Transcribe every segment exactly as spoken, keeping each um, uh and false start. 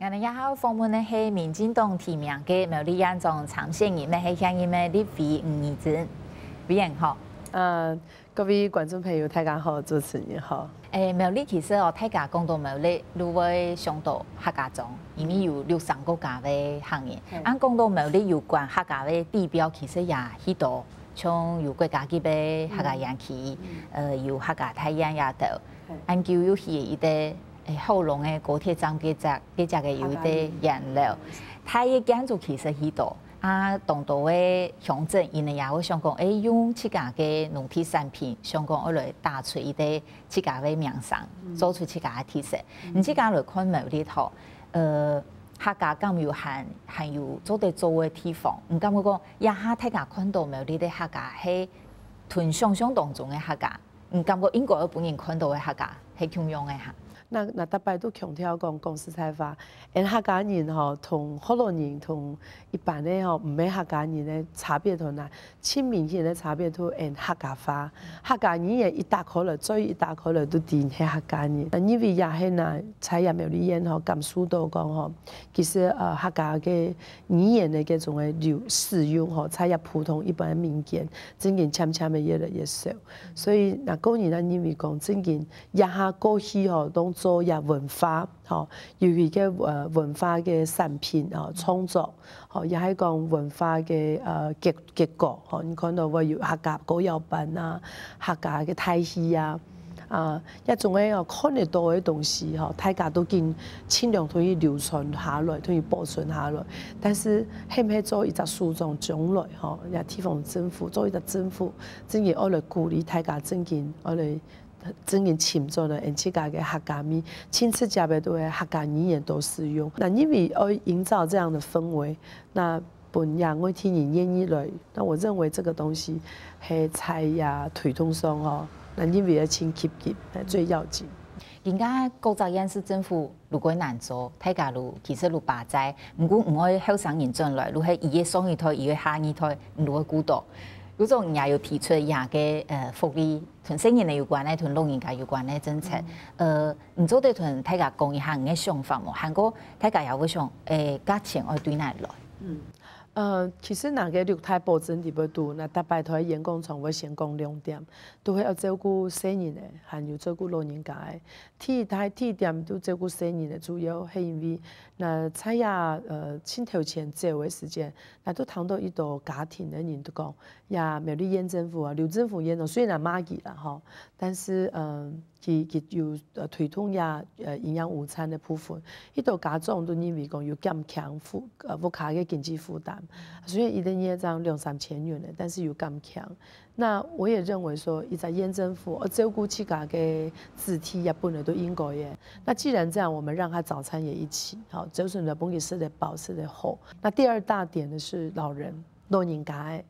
𠊎等這下訪問个係民進黨提名个苗栗縣長參選人，乜係現任个立委吳怡珍。委員好。呃，各位觀眾朋友，大家好，主持人好。誒，苗栗其實哦，大家講到苗栗，就會想到客家庄，因為有六三个客家个客人。嗯。啊，講到苗栗有關客家个地標，其實也許多，像有國家級个客家園區，嗯。呃，有客家大院這兜。嗯。恁久又起一个，誒，後龍个高鐵站，該隻，該隻个有一个菸樓。大个建築其實許多，啊，當多个鄉鎮，佢等也會想講，誒，用自家个農特產品，想講愛來打出一个 自家个名聲，嗯。做出自家个特色。嗯。你自家來看苗栗吼，呃，客家敢有還，還有做得做个地方？你感覺講，這下大家看到苗栗个客家係同想像當中个客家，你感覺應該愛分人看到个客家係共樣个哈？那，那逐擺都強調講，講實在話，𠊎客家人吼，同學老人，同一般个吼，毋係客家人个差別在哪？ 盡明顯个差別就係客家話。客家語言一打開來，嘴一打開來，就知係客家人。因為也係呢，在這苗栗縣吼，感受到講吼，其實呃客家个語言个這種个流使用吼，在這普通一般民間，正經漸漸个越來越少。所以若個人啊認為講，正經這下過去吼，當做這文化吼，尤其个呃文化个產品吼，創作。 吼，也係講文化个呃結結果，吼，你看到會有客家歌謠班啊，客家个大戲啊，啊，這種个哦看得到个東西吼，大家都盡盡量同佢流傳下來，同佢保存下來。但是係毋係做一隻首長將來吼，這地方政府做一隻政府，正經愛來鼓勵大家，正經愛來 正經尋著了𠊎自家个客家味，盡直接个都係客家語言都使用。那因為愛營造這樣的氛圍，那分這外地人願意來，那我認為這個東西係在這推動上哦，那因為愛盡積極，最要緊。人家各隻縣市政府 如果難做，大家就其實就罷在，毋過毋愛後生人轉來，就係佢个上一代，佢个下二代，你就會顧到。有種人也有提出這个呃福利，同細人仔有關个，同老人家有關个政策。呃，你做得同大家講一下你个想法無？還過大家也會想，誒，價錢愛對哪來？嗯，呃，其實若个六大保證裡背肚，那逐擺在演講場會先講兩點，都係愛照顧細人仔，還有照顧老人家个。 第一大第一點就照顧細人仔，主要係因為，那在這呃盡頭前走个時間，那都聽到一兜家庭个人都講，這苗栗縣政府啊，劉正福縣長雖然罵佢啦吼，但是嗯，佢佢有呃推動這呃營養午餐个部分，一兜家長都認為講有減輕負呃屋下个經濟負擔，雖然一個月正兩三千元个，但是有減輕。 那我也認為說，一隻縣政府愛照顧自家个子弟也本來都應該个。那既然這樣，我們讓他早餐也一起，好，朝晨來分佢食得飽，食得好。那第二大點呢是老人，老人家个，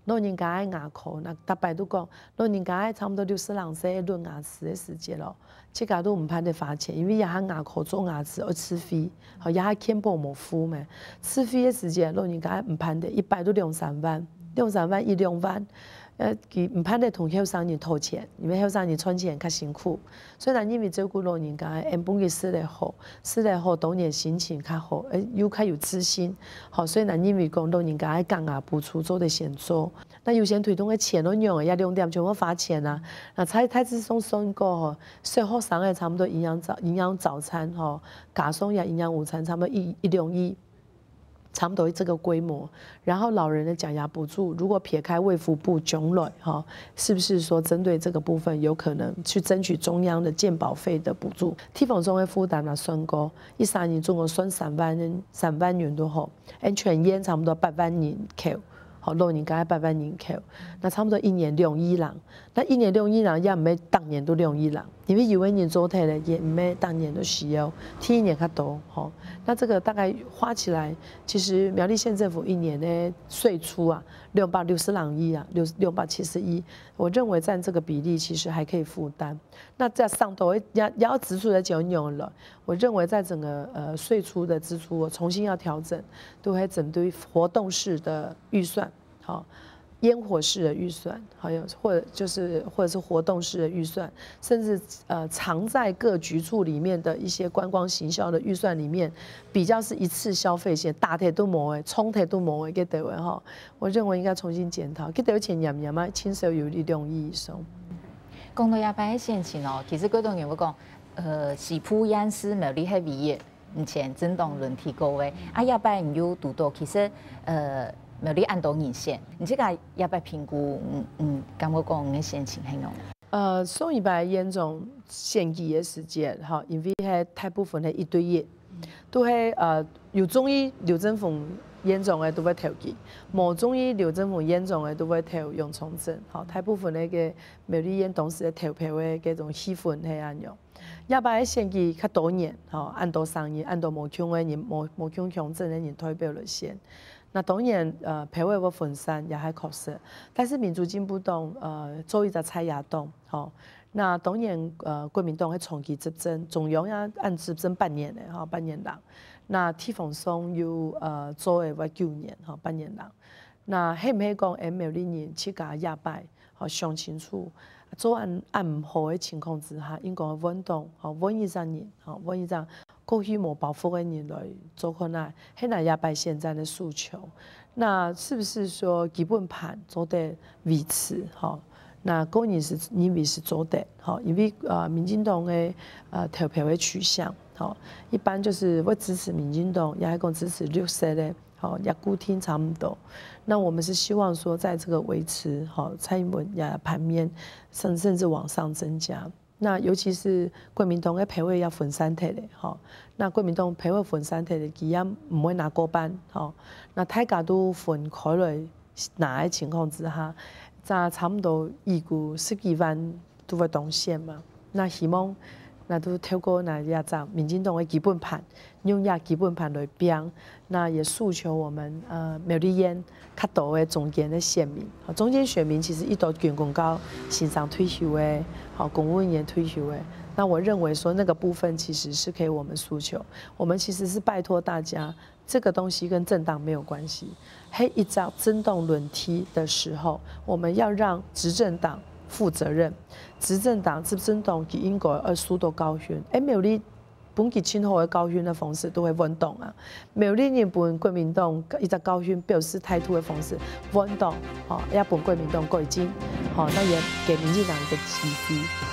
老人家个牙科，那逐擺都講，老人家个差不多六十零歲，輪牙齒个時節咯。 自家都毋盼得花錢，因為這下牙科做牙齒愛自費，吼，這下健保無付咩。自費个時節，老人家毋盼得，一擺都兩三萬，兩三萬一兩萬，呃，佢毋盼得同後生人討錢，因為後生人賺錢較辛苦。所以呢，因為照顧老人家，𠊎分佢食得好，食得好，當然心情較好，呃，又較有自信。好，所以呢，因為講老人家个減牙補助做得先做， 那優先推動个錢都用个，這兩點全部花錢啊。那在大致上算過吼，小學生个差不多營養早營養早餐吼，加上這營養午餐差不多一一兩億，差不多這個規模。然後老人的減牙補助，如果撇開衛福部將來哈，是不是說針對這個部分有可能去爭取中央的健保費的補助？地方上个負擔來算過，一儕人總共算三萬三萬元都好，恁全縣差不多八萬人口。 好，老人家个八萬人口，那差不多一年兩億人，那一年兩億人也毋係逐年都兩億人，因為有个人做忒了，也毋係逐年都需要，第一年較多，吼。那這個大概花起來，其實苗栗縣政府一年的稅出啊，兩百六十零億啊，六兩百七十億，我認為佔這個比例其實還可以負擔。那這上頭也也要支出的錢用了，我認為在整個呃稅出的支出，我重新要調整，都會針對活動式的預算。 好，烟火式的预算，还有或者就是或者是活动式的预算，甚至呃藏在各局处里面的一些观光行销的预算里面，比较是一次消费型，大体都无个，冲体都无个，个单位哈，我认为应该重新检讨，个单位钱严严啊，亲手有力量意义上。讲到这摆个申请哦，其实过多年我讲，呃，西部县市苗栗系唯一，以前政党轮替过个，啊，这摆你有堵到，其实呃，苗栗恁多人选，你这个这摆评估，嗯嗯，感觉讲你个申请很用。呃，上一摆县长选举个时间，哈，因为系大部分系一对一，都系呃有中意刘振宏县长个都会投佢，无中意刘振宏县长个都会投杨崇正，哈，大部分个个苗栗县当时个投票个这种气氛系恁样。这摆个选举较多元，哈，恁多声音，恁多无共个人，无无共共党个人代表来选。那当然，呃，票仔会分散也还确实，但是民主进步党，呃，做一个在野党，吼，那当然，呃，国民党会长期执政，中央也按执政八年个，吼，八年人。那地方上有呃做个话九年，吼，八年人。那系毋系讲苗栗人自家这摆，吼，想清楚，做恁恁毋好个情况之下，应该换党，吼，换一个人，吼，换一个过去无包袱个人来做看啊，系哪一摆现在个诉求？那是不是说基本盘做得维持？哈，那个人是认为是做得，哈，因为呃，民进党个呃投票个取向，哈，一般就是会支持民进党，也还讲支持绿色个，好，也固定差不多。那我们是希望说，在这个维持，好，蔡英文也盘面甚甚至往上增加。那尤其是国民党个票仔也分散忒了，吼。那国民党票仔分散忒了，佢也毋会拿过半，吼。那大家都分开来拿个情况之下，差差不多预估十几万都会当选嘛。那希望，那都透过那一只民进党个基本盘，用这基本盘来拼，那也诉求我们呃苗栗县 较多个中间个选民，吼，中间选民其实一到军公教先生退休个，吼，公务人员退休个，那我认为说那个部分其实是可以我们诉求，我们其实是拜托大家，这个东西跟政党没有关系。黑一张政党轮替的时候，我们要让执政党负责任，执政党执政党佢应该要受到教训，哎，苗栗 分佢盡好个教訓个方式，都會換黨啊。苗栗人分國民黨一隻教訓，表示態度个方式，換黨，吼，也分國民黨改進，吼，那也給民進黨一個機會。